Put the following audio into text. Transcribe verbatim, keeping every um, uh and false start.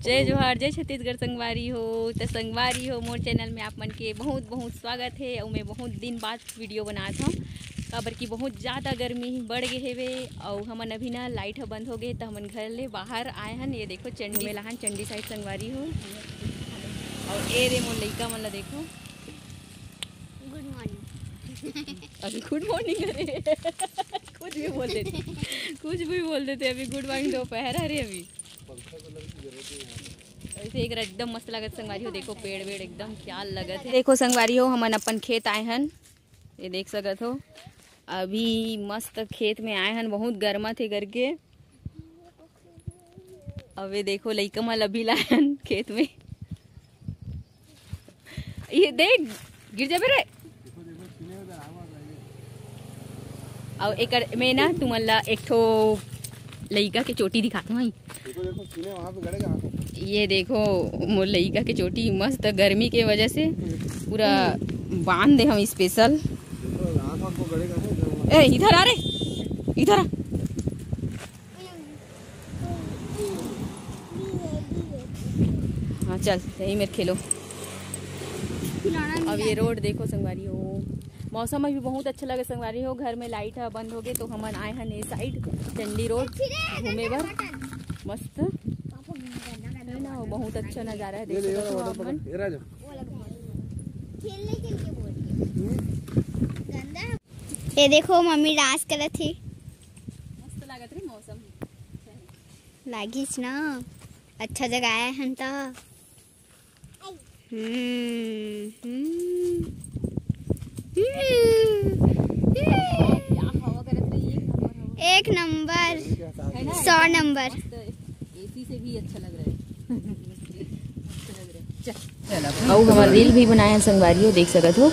जय जोहार, जय छत्तीसगढ़ संगवारी हो। त संगवारी हो, मोर चैनल में आप मन के बहुत बहुत स्वागत हे। अउ मैं बहुत दिन बाद वीडियो बनात हव, काबर कि बहुत ज़्यादा गर्मी बढ़ गे हेवे। अउ हमन अभी ना लाइट ह बंद हो गे, त हमन घर ले बाहर आए हन। ये देखो चंडी मेला हन, चंडी साइड संगवारी हो। अउ ए रे मोर लइका मन ला देखो। गुड मॉर्निंग। अभी गुड मॉर्निंग अरे कुछ भी बोल देते, कुछ भी बोल देते। अभी गुड मॉर्निंग दोपहर अरे अभी। वैसे एक एकदम मस्त लगत संगवारी हो। देखो पेड़ वेड़ एकदम क्या लगत हे। देखो संगवारी हो, हमन अपन खेत आए हन, ये देख सकत हो। अभी मस्त खेत में आए हन, बहुत गर्मा थे करके। अबे देखो लइका मन अभी लाए हन खेत में। ये देख, गिर जाबे रे। अउ एकर में ना तुमन ला एक ठो लइका के चोटी दिखात हूँ। देखो, देखो, सीने वहाँ पे गड़ेगा आँखों। ये देखो मोर लइका के चोटी मस्त गर्मी के वजह से पूरा बांध दे हम स्पेशल। देखो, आँखों को गड़ेगा ना, जो ए, इधर आ रे, इधर आ। हाँ, चल, यही मेरे खेलो। अब ये रोड देखो संगवारी हो, मौसम अभी बहुत अच्छा लगे संगवारी हो। घर में लाइट ह बंद हो गए तो हमन आए हन ए साइड चंडी रोड घूमे बर। मस्त है ना, बहुत अच्छा नजारा है, देख सकत हो आप मन। ये देखो मम्मी डांस करत हे। मस्त लागत रे मौसम। लागिस ना, अच्छा जगह आए हन त। हम्म, हम्म, हम्म। एक नंबर, सौ नंबर। एसी से भी अच्छा लग रहा है। अउ हमर रील भी बनाए हन संगवारी हो, देख सकत हो।